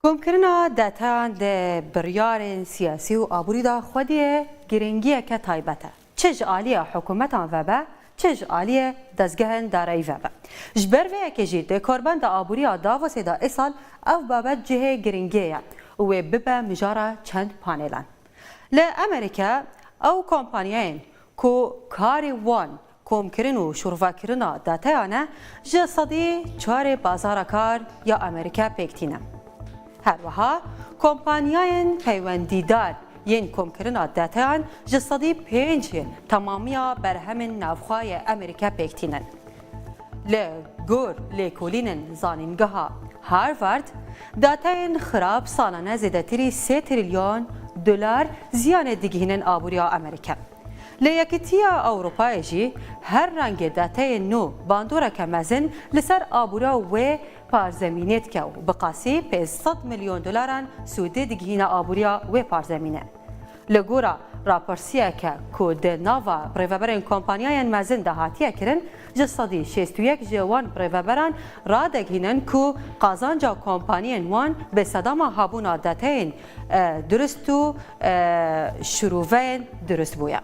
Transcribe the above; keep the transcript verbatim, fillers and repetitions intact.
Komkirina deteyan di biryarên siyasî û aborî de xwediyê giringiyeke taybet e. Çi ji aliyê hikûmetan ve be, çi ji aliyê dezgehên darayî ve be. Ji ber vê yekê jî di korbenda aborî ya Davosê de îsal ev babet cihê giringiyê ye û wê bibe mijara çend panêlan. Li Amerîka ew kompanyayên ku karê wan komkirin û şûrvekirina deteyan e, ji sedî çarê bazara kar ya Amerîka pêk tîne. Her wiha kompanyayên peywendîdar yên komkirina deteyan ji sedî pêncê temamiya berhemên navxwe yê Amerîka pêk tînin. Li gor lêkolînên zanîngeha Harvard, dateyên xirab salane zêdetirî sê trilyon dolar ziyanê digihînin aboriya Amerîka. Li Yekîtiya Ewropayê jî her rengê dateyên nû bandoreke mezin li ser aboriya wê parzemînê dike û bi qasî pênc sed milyon dolaran sûdê digihîne aboriya wê parzemînê. Li gora rapirsiyeke ku di nava birêveberên kompanyayên mezin de hatiye kirin, ji sedî şêst û yek ji wan birêveberan radigihînin ku qazanca kompaniyên wan bi sedema hebûna dateyên, e, durist û, e, şirûveyên durist bûye.